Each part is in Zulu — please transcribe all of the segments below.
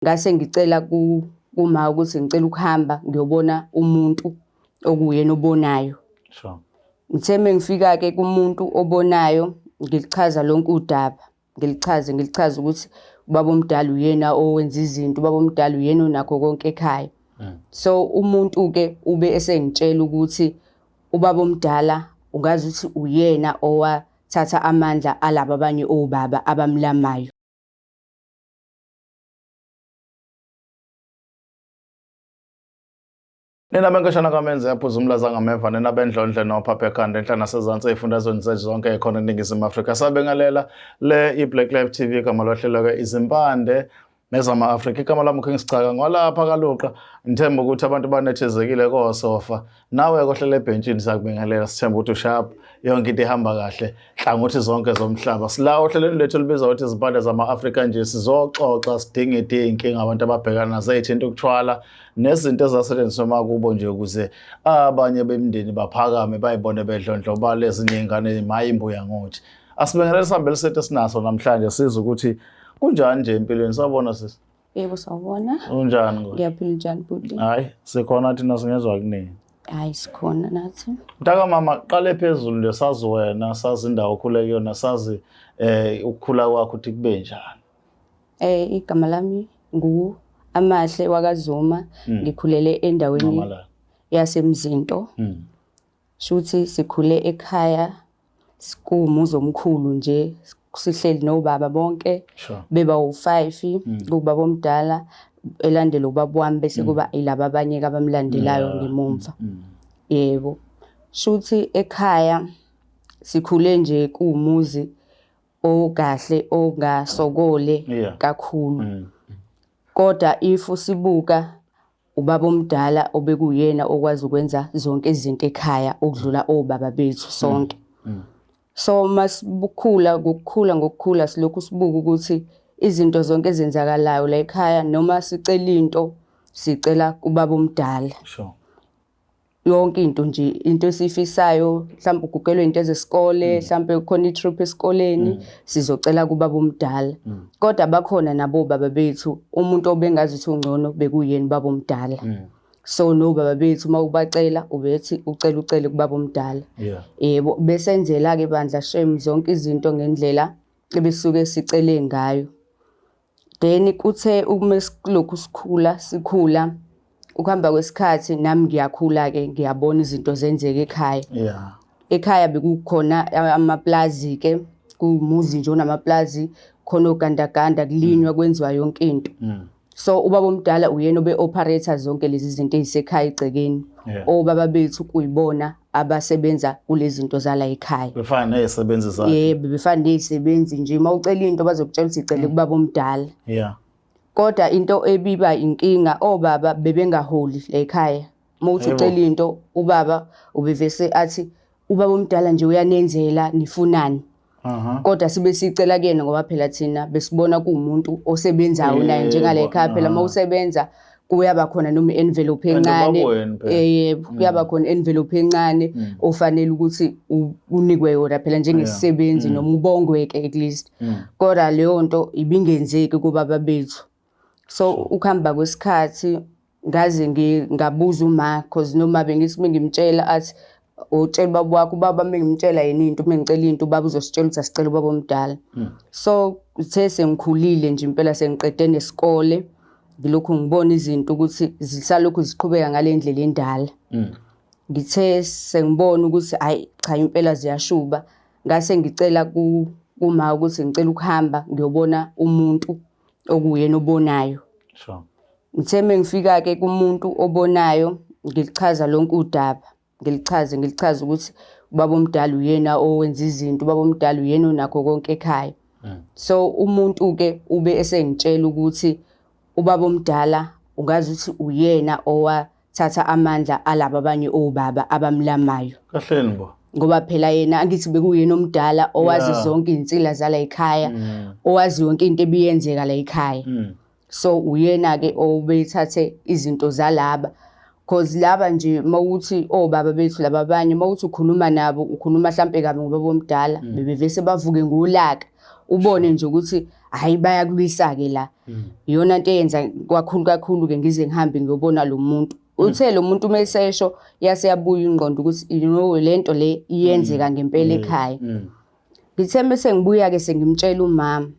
Ngase ngicela kuma ukuthi ngicela ukuhamba ngiyobona umuntu okuwuyena obonayo. Sure. Ngithe mengifika-ke kumuntu obonayo ngilichaza lonke udaba, ngilichaze ngilichaze ukuthi ubaba omdala uyena owenza izinto, ubaba omdala uyena onakho konke ekhaya. So umuntu-ke ube esengitshela ukuthi ubaba omdala ungazi ukuthi uyena owathatha amandla alaba abanye obaba abamlamayo. Nina benkeshana kamenze yaphuza umlaza ngameva nina bendlondle nophapha ekhanda enhla nasezansi ey'fundazweni zethu zonke ekhona eNingizimu Afrika. Sabengalela le i-Black Life TV igama lohlelo-ke izimpande nezama-Afrika. Igama lami uKing Sicaka ngwalapha kaLuqa. Ngithemba ukuthi abantu banethezekile kosofa. Nawe kohlela ebhentshini siyakubingelela sithemba ukuthi ushap yonke into ihamba kahle hlangothi zonke zomhlaba. Sila ohlelweni lethu olubizwa ukuthi izimpande zama-Afrika nje sizoxoxa sidingide iy'nkinga abantu ababhekana nazo ey'thinta ukuthwala nezinto ezasetshenziswa emakubo nje ukuze abanye bemndeni baphakame bayibone bedlondlobala ezinye iy'ngane maye imbuya ngothi. Asibingelele sihambele isethu esinaso namhlanje sizwe ukuthi kunjani nje empilweni. Sawubona sisi. Yebo sawubona. Unjani ngo? Ngiyaphila njani bhuti? Hayi, sikhona thina singezwa kuningi. Hayi sikhona nathi. Mntaka mama qale phezulu nje sazi wena, sazi indawo okhule kuyona, sazi ukukhula kwakho ukuthi kube njani. Igama lami ngu Amahle wakaZuma, ngikhulele endaweni yaseMzinto. Shuthi sikhule ekhaya kuwumuzi omkhulu nje sihleli nobaba bonke beba u-5 kubaba omdala elandela ubaba wami bese kuba ilaba abanye abamlandelayo ngemumva. Yebo. Shuthi ekhaya sikhule nje kuwumuzi okahle ongasokole kakhulu. Kodwa if sibuka ubaba omdala obekuyena okwazi ukwenza zonke izinto ekhaya okudlula obaba bethu sonke. So masibukhula ngokukhula ngokukhula silokhu sibuka ukuthi izinto zonke ezenzakalayo la ekhaya noma sicela into sicela kubaba omdala. Sure. Yonke into nje into esiyifisayo mhlawumbe ugugelwe into ezesikole mhlawumbe kukhona i-trip esikoleni sizocela kubaba omdala. Kodwa bakhona nabo baba bethu umuntu obengazi ukuthi ungcono bekuyena ubaba omdala. So nobaba bethu uma ubacela ubethi ucela ucele kubaba omdala. Yebo besenzela ke bandla shame zonke izinto ngendlela ebisuke sicele ngayo. Then kuthe uma silokhu sikhula sikhula ukuhamba kwesikhathi nami ngiyakhula ke ngiyabona izinto zenzeka ekhaya. Ekhaya bekukhona amaplazi ke kumuzi nje onamaplazi khona ogandaganda kulinywa kwenziwa yonke into. So ubaba omdala uyena obe operator zonke lezi zinto ezisekhaya egcekeni. Obaba bethu kuyibona abasebenza kulezi zinto zala ekhaya. Befana nezisebenzi zakhe. Yebo, befana nezisebenzi nje uma ucela into bazokutshela ukuthi icele kubaba omdala. Kodwa into ebiba inkinga obaba bebengaholi la ekhaya. Uma uthi ucela into ubaba ubevese athi ubaba omdala nje uyanenzela nifunani. Kodwa sibe sicela kuyena ngoba phela thina besibona kuwumuntu osebenzayo naye njengale ekhaya phela uma usebenza kuyaba khona noma i-envelope encane yebo kuyaba khona i-envelope encane ofanele ukuthi unikwe yona phela njengesisebenzi noma ubongwe-ke at least. Kodwa leyo nto ibingenzeki kubaba bethu. So ukuhamba kwesikhathi ngaze ngabuza uma cause noma bengithi mengimtshela athi utshela ubaba wakho ubaba mengimtshela yena into mengicela into ubaba uzositshela ukuthi asicela ubaba omdala. So uthe sengikhulile nje impela sengiqede nesikole ngilokhu ngibona izinto ukuthi zisalokhu ziqhubeka ngale ndlela endala. Ngithe sengibona ukuthi hayi cha impela ziyashuba ngase ngicela kuma ukuthi ngicela ukuhamba ngiyobona umuntu okuwuyena obonayo. Sure. Ngithe mengifika ke kumuntu obonayo ngilichaza lonke udaba, ngilichaze ngilichaze ukuthi ubaba omdala uyena owenza izinto, ubaba omdala uyena onakho konke ekhaya. So umuntu ke ube esengitshela ukuthi ubaba omdala ungazi ukuthi uyena owathatha amandla alaba abanye obaba abamlamayo. Kahleni bo. Ngoba phela yena angithi bekuyena omdala owazi zonke izinsila zala ekhaya, owazi yonke into ebiyenzeka la ekhaya. So uyena ke obethathe izinto zalaba cause laba nje mawuthi obaba bethu laba abanye mawuthi ukhuluma nabo ukhuluma mhlambe kabi ngobaba omdala bebevese bavuke ngolaka ubone nje ukuthi Hhayi, bayakulwisa-ke la. Iyona nto eyenza kwakhulu kakhulu-ke ngize ngihambe ngiyobona lo muntu. Uthe lo muntu uma esesho yase yabuya ingqondo ukuthi you know le nto le iyenzeka ngempela ekhaya. Ngithe mese ngibuya-ke sengimtshela umama.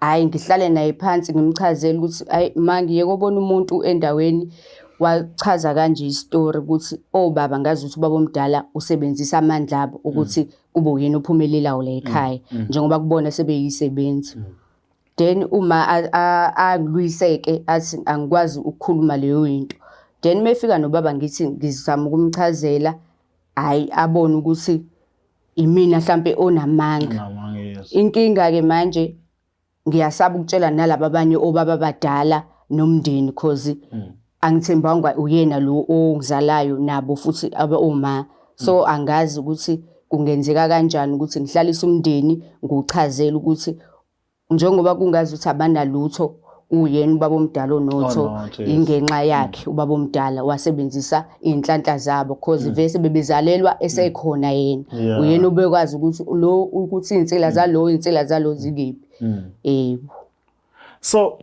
Hhayi, ngihlale naye phansi ngimchazele ukuthi hhayi ma, ngiye kobona umuntu endaweni wachaza kanje isitori ukuthi obaba, ngazi ukuthi ubaba omdala usebenzisa amandla abo ukuthi kube uyena ophumelelayo la ekhaya njengoba kubona sebeyisebenzi. Then uma angilwiseke athi angikwazi ukukhuluma leyo into. Then mefika nobaba ngithi ngizama ukumchazela, hhayi, abone ukuthi imina mhlampe onamanga. Unamanga, yes. Inkinga-ke manje ngiyasaba ukutshela nalaba abanye obaba abadala nomndeni, cause angithembangwa uyena lo ongizalayo nabo futhi aba oma. So angazi ukuthi kungenzeka kanjani ukuthi ngihlalise umndeni ngiwuchazele ukuthi njengoba kungazi ukuthi abanalutho, uyena ubaba omdala onotho. Onotho, yes. Ingenxa yakhe ubaba omdala wasebenzisa iy'nhlanhla zabo, cause vese bebezalelwa esekhona yena. Uyena obekwazi ukuthi lo, ukuthi iy'nsila zalo, iy'nsila zalo zikiphi. Yebo. So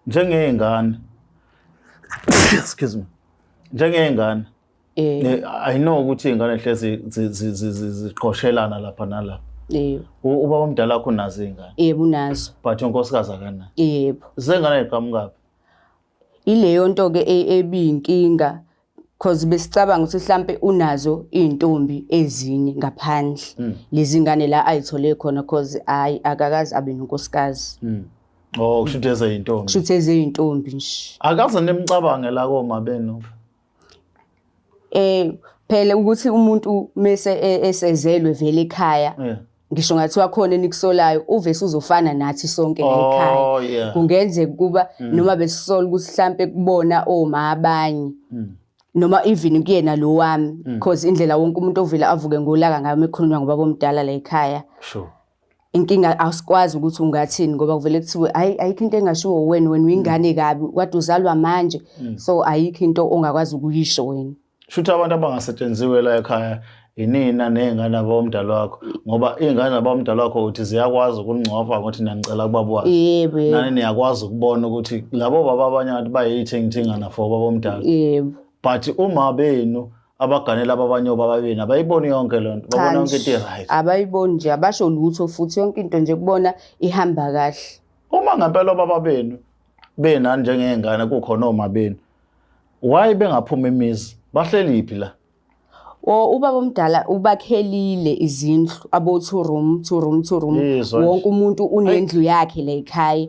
njengey'ngane, excuse me, njengey'ngane, I know ukuthi iy'ngane hlezi ziqoshelana lapha nalapha. Ubaba omdala wakho unazo iy'ngane? Yebo, unazo. But unkosikazi akanayo? Yebo. Zengane yiqhamukaphi? Ileyo nto-ke ebiyinkinga, cause besicabanga ukuthi mhlampe unazo iy'ntombi ezinye ngaphandle, lezi ngane la ayithole khona, cause hhayi, akakaze abe nonkosikazi. Oh, kusho ukuthi ezeyintombi. Kusho ukuthi ezeyintombi nje. Akaze nimcabange la koma benu? Phela ukuthi umuntu mese esezelwe vele ekhaya, ngisho ngathiwa khona enikusolayo, uvese uzofana nathi sonke la ekhaya. Kungenzeka ukuba noma besisola ukuthi mhlampe kubona oma abanye, noma even kuyena lo wami, because indlela wonke umuntu ovela avuke ngolaka ngayo mekhulunywa ngobaba omdala la ekhaya. Inkinga asikwazi ukuthi ungathini, ngoba kuvele kuthiwe hayi, ayikho into engashiwo wena, wena uyingane kabi, kade uzalwa manje, so ayikho into ongakwazi ukuyisho wena. Shuthi abantu abangasetshenziwe la ekhaya inina ney'ngane abomdala wakho, ngoba iy'ngane abomdala wakho uthi ziyakwazi ukuningcopha ngokuthi niyanicela kubaba wakhe. Yebo. Nani niyakwazi ukubona ukuthi labo baba abanye ngathi bayiyithingithingana for ubaba omdala. Yebo. But uma benu abaganela abanye obaba benu abayiboni yonke le nto, babona yonke into i-right. Abayiboni nje, abasho lutho futhi, yonke into nje kubona ihamba kahle. Uma ngempela obaba benu benani njengey'ngane kukhona oma benu, why bengaphumi imizi? Bahleliphi la? O, ubaba omdala ubakhelile izindlu abo 2 room, 2 room, 2 room. Yizwa nje. Wonke umuntu unendlu yakhe la ekhaya.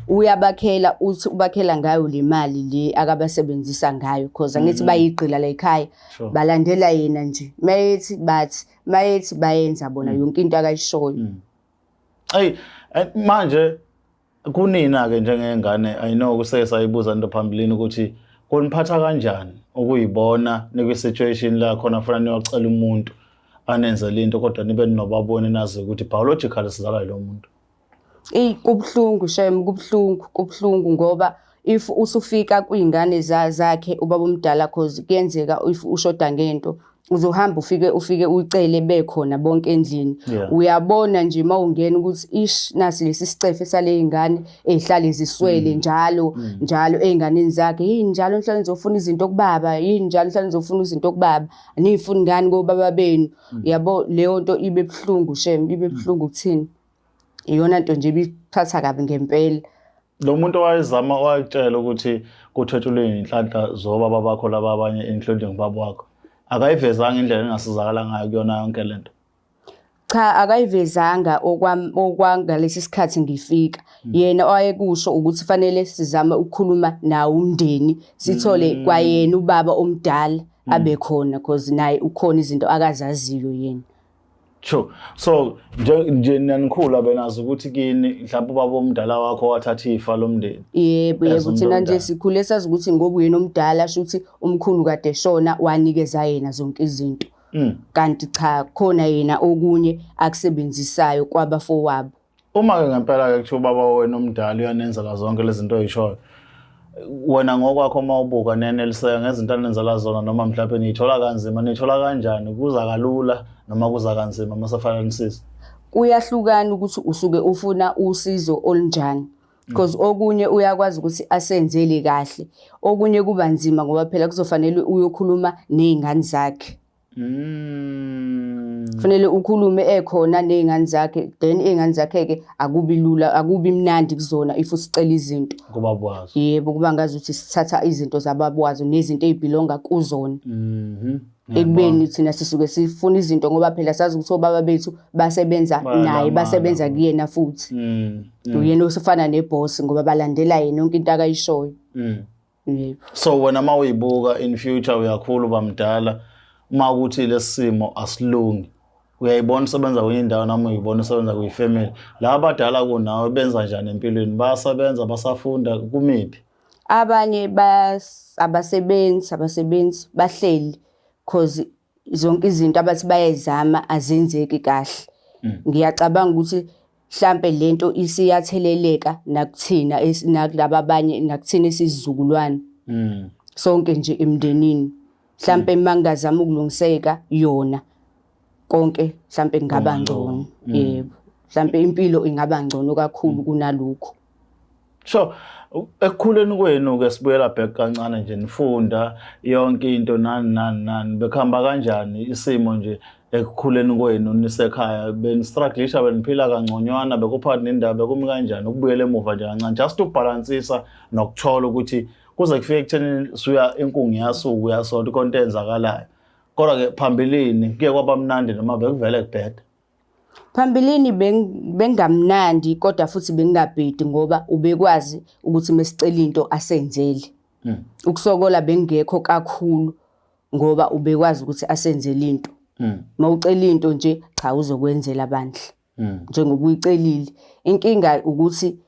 Uyabakhela, uthi ubakhela ngayo le mali le akabasebenzisa ngayo, cause angithi bayigqila la ekhaya. Balandela yena nje. Mayethi bathi, mayethi bayenza bona yonke into akayishoyo. Ey, manje kunina ke njengengane, I know kuseke sayibuza into phambilini ukuthi kuniphatha kanjani ukuyibona nikwi situation la khona funa niyocela umuntu anenzele into, kodwa nibe ninobabone nazi ukuthi biologically sizalwa yilo muntu. Eyi, kubuhlungu shem, kubuhlungu, kubuhlungu, ngoba if usufika kwiy'ngane zakhe ubaba omdala, cause kuyenzeka if ushoda ngento uzohamba ufike uyicele bekhona bonke endlini. Uyabona nje uma ungena ukuthi ish, nasi lesi sicefe sale ngane ezihlale ziswele njalo njalo ey'nganeni zakhe. Yini njalo nihlale nizofuna izinto kubaba? Yini njalo nihlale nizofuna izinto kubaba? Aniyifuni ngani kobaba benu? Yabo, leyo nto ibe buhlungu shem, ibe buhlungu kuthini. Iyona nto nje ibiphatha kabi ngempela. Lo muntu owayezama owayekutshela ukuthi kuthwetshulwe iy'nhlanhla zobaba bakho laba abanye, including ubaba wakho, akayivezanga indlela engasizakala ngayo kuyona yonke lento? Cha, akayivezanga okwangalesi sikhathi ngifika. Yena owayekusho ukuthi fanele sizame ukukhuluma nawo umndeni, sithole kwayena ubaba omdala abe khona, cause naye ukhona izinto akazaziyo yena. Sure. So nje nanikhula benazi ukuthi kini mhlawumbe ubaba omdala wakho wathatha ifa lomndeni. Yebo, As yebo, umuntu thina nje omdala. sikhule sazi ukuthi ngoba uyena omdala, shuthi umkhulu kade shona wanikeza yena zonke izinto. Kanti cha, khona yena okunye akusebenzisayo kwabafowabo. Uma ke ngempela ke kuthiwa ubaba wena omdala uyanenzela zonke lezi zinto oyishoyo, wena ngokwakho uma ubuka niyaneliseka ngezinto anenzela zona, noma mhlawumbe niyithola kanzima? Niyithola kanjani? Kuza kalula noma kuza kanzima uma sefanele nisize? Kuyahlukana ukuthi usuke ufuna usizo olunjani, because okunye uyakwazi ukuthi asenzele kahle, okunye kuba nzima ngoba phela kuzofanele uyokhuluma nezingane zakhe. Kufanele ukhulume ekhona nezingane zakhe, then izingane zakhe ke akubi lula, akubi mnandi kuzona if usicela izinto kubaba wazo. Yebo, kuba ngazuthi sithatha izinto zababa wazo nezinto ezibhilonga kuzona. Ekubeni thina sisuke sifuna izinto ngoba phela sazi ukuthi obaba bethu basebenza naye, basebenza kuyena futhi. Uyena osifana neboss ngoba balandela yena yonke into akayishoyo. Yebo. So wena uma uyibuka in future uyakhula uba mdala, uma ukuthi lesimo asilungi, uyayibona usebenza kwenye indawo noma uyibona usebenza kuyifamily, la abadala kunawe benza njani empilweni? Bayasebenza, basafunda, kumiphi? Abanye abasebenzi, bahleli cause zonke izinto abathi bayayizama azenzeki kahle. Ngiyacabanga ukuthi mhlambe lento isiyatheleleka nakuthina, nakulaba abanye, nakuthina esizukulwane. Sonke nje emndenini. Mhlambe mangazama ukulungiseka yona konke mhlambe kungaba ngcono. Yebo. Mhlambe impilo ingaba ngcono kakhulu kunalokho. So ekukhuleni kwenu ke sibuyela back kancane nje, nifunda yonke into nani nani nani, bekuhamba kanjani isimo nje ekukhuleni kwenu nisekhaya? Benistrugglisha, beniphila kangconywana, bekuphakathi nendaba, bekumi kanjani? Ukubuyela emuva nje kancane, just ukubhalansisa nokuthola ukuthi kuze kufike ekutheni suya inkungu yasuka uyasonta konke enzakalayo. Kodwa ke phambilini kuye kwaba mnandi noma bekuvele kubheda? Phambilini bengamnandi kodwa futhi bengingabhedi ngoba ubekwazi ukuthi mesicela into asenzele. Ukusokola bengekho kakhulu ngoba ubekwazi ukuthi asenzele into. Mawucela into nje cha uzokwenzela bandla. Njengoba uyicelile. Inkinga ukuthi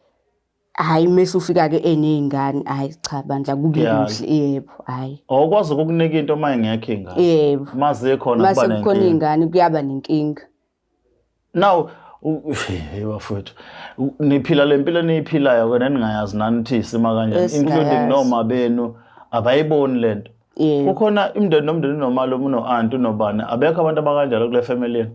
hayi mase ufika ke enezingane, hayi cha bandla kubi kuhle. Yebo, hayi. Awukwazi ukukunika into uma ingekho ingane. Yebo. Maze khona kuba nenkinga. Mase kukhona ingane kuyaba nenkinga. Now hey bafowethu, niphila lempilo eniyiphilayo ke neningayazi nani ukuthi isima kanjani, including noma benu abayiboni lento. Kukhona imndeni nomndeni nomalume uno-anti unobani, abekho abantu abakanjalo kule family yenu.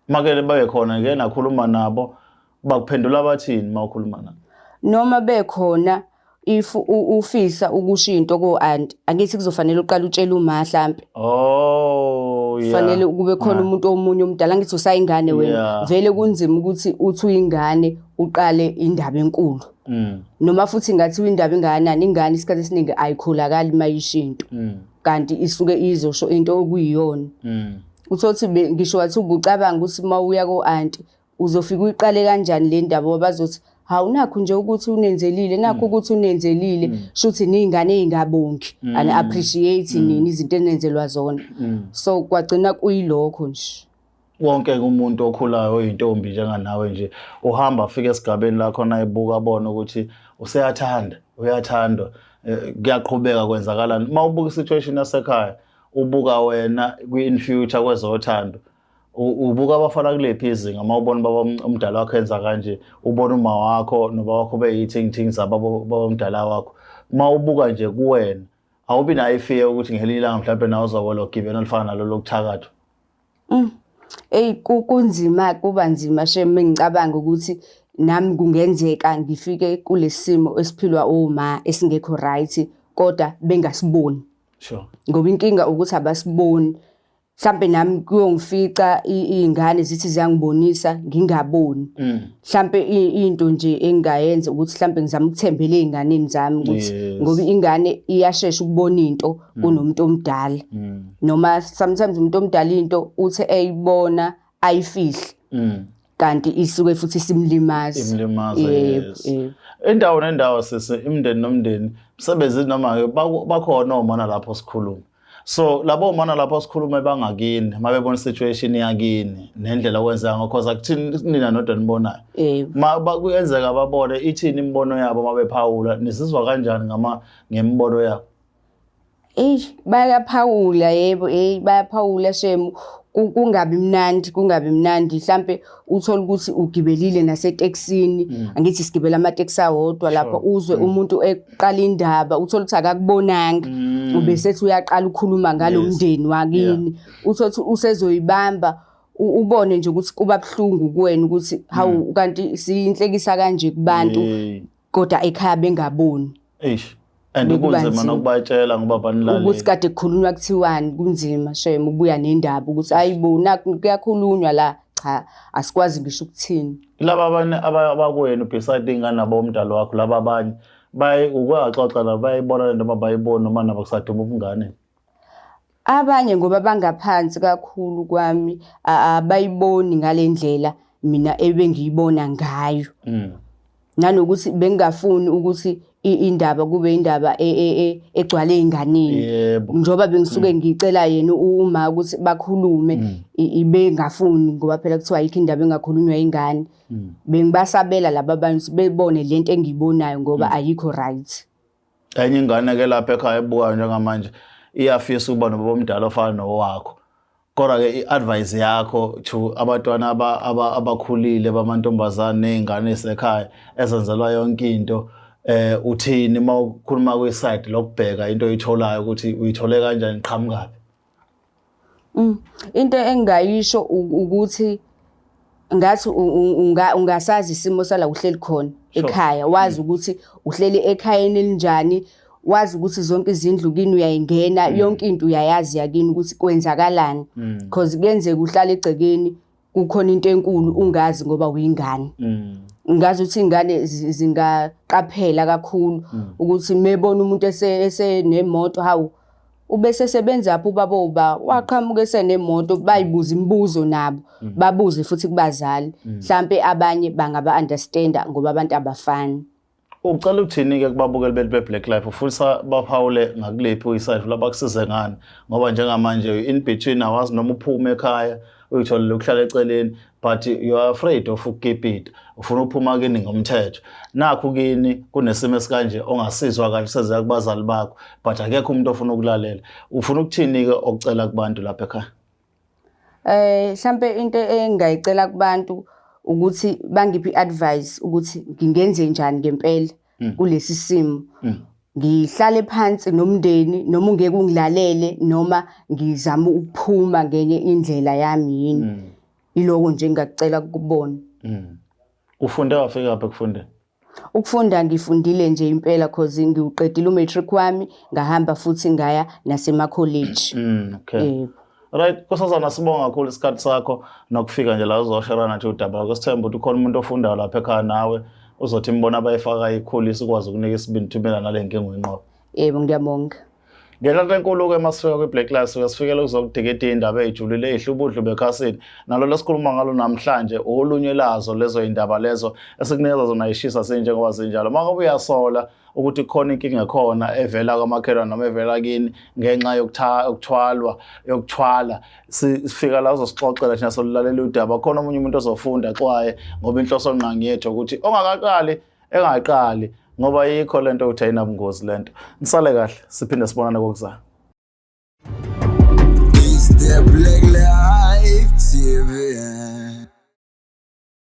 Make babe khona ke nakhuluma nabo, bakuphendula bathini uma ukhuluma nabo? Noma bekhona, if ufisa ukusho into ko-anti, angithi kuzofanele uqale utshele uma hlampe. Oh, yeah. Fanele kube khona umuntu omunye omdala, angithi usayingane wena. Vele kunzima ukuthi uthi uyingane uqale indaba enkulu. Noma futhi ngathi indaba ingakanani, ingane isikhathi esiningi ayikholakali mayisho into. Kanti isuke izosho into okuyiyona. Uthothi ngisho wathi ubucabanga ukuthi uma uya ko-anti uzofika uyiqale kanjani le ndaba, bazothi hawu nakho nje ukuthi unenzelile, nakho ukuthi unenzelile, shuthi niyingane ey'ngabongi, ani-appreciate nini izinto enenzelwa zona. So kwagcina kuyilokho nje. Wonke umuntu okhulayo oyintombi njenganawe nje uhamba afike esigabeni la khona ebuka abone ukuthi useyathanda, uyathandwa, kuyaqhubeka kwenzakalani. Uma ubuka i-situation yasekhaya, ubuka wena kwi-in future kwezothando, ubuka abafana kulephi izinga? Uma ubona ubaba omdala wakho enza kanje, ubona uma wakho nobaba wakho beyithingithingi zabo omdala wakho, uma ubuka nje kuwena awubi nayo ifear ukuthi ngelinye ilanga mhlawumbe nawe uzawela ogibeni olufana nalo lokuthakathwa? Eyi kunzima, kuba nzima shame mengicabanga ukuthi nami kungenzeka ngifike kulesimo esiphilwa oma esingekho right kodwa bengasiboni. Ngoba inkinga ukuthi abasiboni. Mhlambe nami kuyongifica iy'ngane zithi ziyangibonisa ngingaboni. Mhlambe into nje engingayenza ukuthi mhlambe ngizame ukuthembela ey'nganeni zami ukuthi ngoba ingane iyashesha ukubona into kunomuntu omdala. Noma sometimes umuntu omdala into uthi eyibona ayifihle. Kanti isuke futhi simlimaza. Imlimaza, yes. Indawo nendawo sisi, imndeni nomndeni, msebenzi noma bakhona omana lapho sikhuluma. So labo mana lapho sikhuluma bangakini, mabebona situation yakini nendlela okwenzeka ngakho, cause akuthini nina nodwa nibonayo. Ma kuyenzeka babone ithini imibono yabo mabephawula, nisizwa kanjani ngemibono yabo? Eyi bayaphawula, yebo, eyi bayaphawula shame, kungabi mnandi, kungabi mnandi. Mhlambe uthola ukuthi ugibelile nasetekisini, angithi sigibela amatekisi awodwa lapho, uzwe umuntu eqala indaba, uthola ukuthi akakubonanga, ubesethi uyaqala ukukhuluma ngalomndeni wakini, uthola ukuthi usezoyibamba. Ubone nje ukuthi kuba buhlungu kuwena ukuthi hawu, kanti siyinhlekisa kanje kubantu, kodwa ekhaya bengaboni. Eish. And Bekuba kunzima nzima. Nokubatshela ngoba ukuthi banilaleli. Kade kukhulunywa kuthiwani, kunzima shem ukubuya nendaba ukuthi hayibo, naku kuyakhulunywa la, cha, asikwazi ngisho ukuthini. Laba abanye abakwenu beside ingane nabo umdalo wakho, laba abanye baye ukwaxoxa nabo, bayayibona lento noma bayibona noma nabo kusaduma ubungane? Abanye ngoba bangaphansi kakhulu kwami, abayiboni ngale ndlela mina ebengiyibona ngayo. Nanokuthi bengingafuni ukuthi indaba kube indaba egcwale ey'nganeni. Njengoba bengisuke ngicela yena uma ukuthi bakhulume, ibengafuni ngoba phela kuthiwa ayikho indaba engakhulunywa ingane. Bengibasabela laba abantu ukuthi bebone lento engiyibonayo ngoba ayikho right. Enye ingane ke lapha ekhaya ebukayo njengamanje iyafisa ukuba nobaba omdala ofana nowakho. Kodwa-ke i-advice yakho to abantwana abakhulile bamantombazane ney'ngane ey'sekhaya ezenzelwa yonke into, uthini uma ukhuluma kwi-side lokubheka into oyitholayo ukuthi uyithole kanjani, qhamukaphi? Into engingayisho ukuthi ngathi ungasazi isimo sala uhleli khona ekhaya, wazi ukuthi uhleli ekhayeni elinjani, wazi ukuthi zonke izindlu kini uyayingena, yonke into uyayazi yakini ukuthi kwenzakalani, because kuyenzeka uhlale egcekeni kukhona into enkulu ungazi ngoba uyingane. Ngazi ukuthi ingane zingaqaphela kakhulu ukuthi mebona umuntu esenemoto, hawu, ubese sebenza phi ubaba, uba waqhamuka esenemoto, bayibuza imibuzo nabo, babuze futhi kubazali. Mhlambe abanye bangaba understanda ngoba abantu abafani. Ucela ukuthini-ke kubabukeli bethu be-Black Life? Ufisa baphawule ngakuliphi uyi-side labakusize ngani? Ngoba njengamanje in between, awazi noma uphume ekhaya uyitholele ukuhlala eceleni, but you are afraid of ukukipita, ufuna ukuphuma kini ngomthetho. Nakhu kini kunesimo esikanje ongasizwa kahle, sezeka kubazali bakho, but akekho umuntu ofuna ukulalela. Ufuna ukuthini-ke okucela kubantu lapha ekhaya? Mhlambe into engingayicela kubantu ukuthi bangiphe i-advice ukuthi ngingenze njani ngempela kulesi simo. Ngihlale phansi nomndeni noma ungeke ungilalele noma ngizama ukuphuma ngenye indlela yami yini. Iloko nje engingakucela kubona. Ufunde wafika phi ekufundeni? Ukufunda ngifundile nje impela, cause ngiwuqedile u-matric wami, ngahamba futhi ngaya nasema-college. Okay. Yebo. Right, Nkosazana, sibonga kakhulu isikhathi sakho nokufika nje la uzoshare nathi udaba lakho. Sithemba ukuthi ukhona umuntu ofundayo lapha ekhaya nawe uzothi imbona abayifaka ikhulisa ukwazi ukunika isibindi thumela nale nkinga uyinqobe. Yebo, ngiyabonga. Ngenhlanhla enkulu-ke masifika kwi-Black Lives suke sifikele ukuzokudikida iy'ndaba ey'julile ey'hlubudlu bekhasini. Nalo lesikhuluma ngalo namhlanje olunye lazo lezo y'ndaba lezo esikunikeza zona yishisa sinjengoba zinjalo. Uma ngabe uyasola ukuthi khona inkinga ekhona evela kwamakhelwane noma evela kini ngenxa yokuthwalwa, yokuthwala, sifika la uzosixoxela thina solulalela udaba. Khona omunye umuntu ozofunda axwaye, ngoba inhloso ngqangi yethu ukuthi ongakaqali engaqali, ngoba yikho lento ukuthi ayinabungozi lento. Nisale kahle, siphinde sibonane kokuzayo. It's the Black Life TV.